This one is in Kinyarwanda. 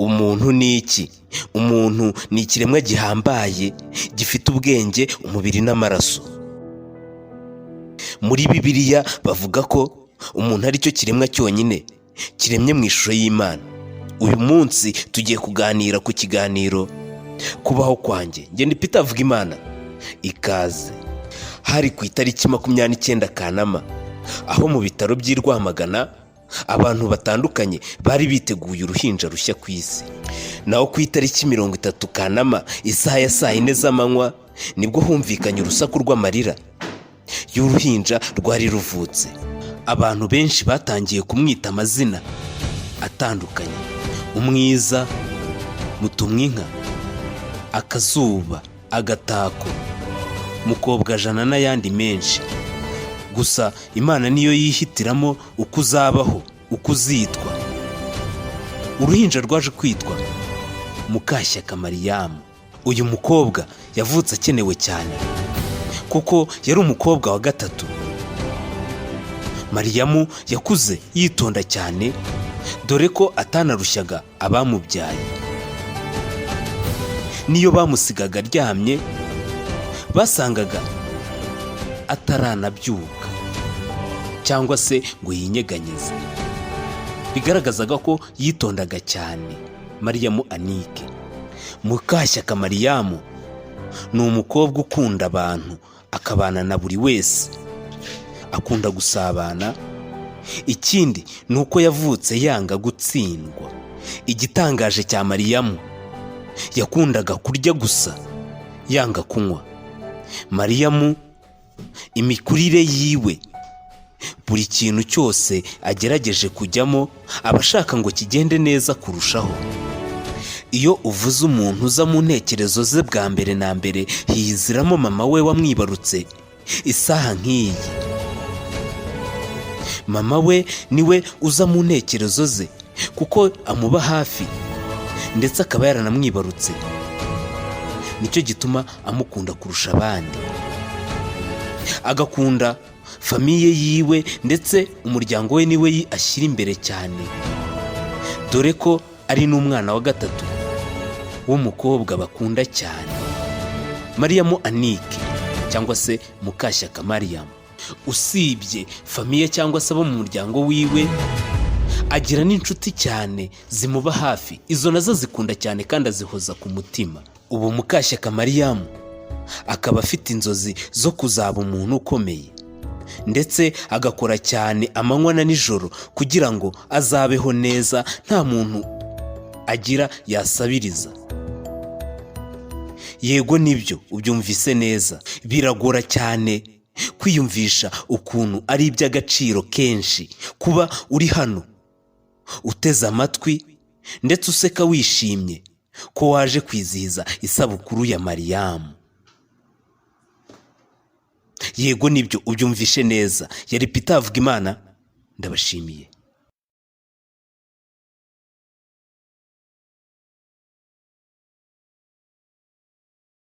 Umuntu ni iki? Umuntu ni ikiremwa gihambaye, gifite ubwenge, umubiri n'amaraso. Muri Bibiliya bavuga ko umuntu ari cyo kiremwa cyonyine kiremye mu ishusho y'Imana. Uyu munsi tugiye kuganira ku kiganiro "Kubaho Kwanjye". Ngenda Peter avuga Imana ikaze. Hari ku itariki 29 Kanama, aho mu bitaro by'i Rwamagana abantu batandukanye bari biteguye uruhinja rushya ku isi. Naho ku itariki 30 Kanama, isaha ya saa 4 z'amanywa, nibwo humvikanye urusaku rw'amarira y'uruhinja rwari ruvutse. Abantu benshi batangiye kumwita amazina atandukanye: umwiza, mutumwinka, akazuba, agatako, mukobwajana n'ayandi menshi. Gusa Imana niyo yihitiramo uko uzabaho, uko uzitwa. Uruhinja rwaje kwitwa Mukashyaka Mariyamu. Uyu mukobwa yavutse akenewe cyane, kuko yari umukobwa wa gatatu. Mariyamu yakuze yitonda cyane, dore ko atanarushyaga abamubyaye. N'iyo bamusigaga aryamye, basangaga ataranabyuka cyangwa se ngo yinyeganyeze. Bigaragazaga ko yitondaga cyane. Mariyamu Anike Mukashyaka Mariyamu ni umukobwa ukunda abantu, akabana na buri wese, akunda gusabana. Ikindi ni uko yavutse yanga gutsindwa. Igitangaje cya Mariyamu, yakundaga kurya gusa, yanga kunywa. Mariyamu, imikurire yiwe, buri kintu cyose agerageje kujyamo aba ashaka ngo kigende neza kurushaho. Iyo uvuze umuntu uza mu ntekerezo ze bwa mbere na mbere, hiyiziramo mama we wamwibarutse. Isaha nk'iyi, mama we niwe uza mu ntekerezo ze, kuko amuba hafi, ndetse akaba yaranamwibarutse. Nicyo gituma amukunda kurusha abandi, agakunda famille yiwe, ndetse umuryango we niwe ashyira imbere cyane, dore ko ari n'umwana wa gatatu w'umukobwa bakunda cyane. Mariyamu Anike cyangwa se Mukashyaka Mariyamu, usibye famille cyangwa se abo mu muryango wiwe, agira n'inshuti cyane zimuba hafi. Izo nazo zikunda cyane kandi azihoza ku mutima. Ubu Mukashyaka Mariyamu akaba afite inzozi zo kuzaba umuntu ukomeye, ndetse agakora cyane amanywa na nijoro kugira ngo azabeho neza, nta muntu agira yasabiriza. Yego, nibyo, ubyumvise neza. Biragora cyane kwiyumvisha ukuntu ari iby'agaciro kenshi kuba uri hano uteze amatwi, ndetse useka wishimye ko waje kwizihiza isabukuru ya Mariyamu. Yego, nibyo, ubyumvishe neza. Yari Peter Havugimana, ndabashimiye.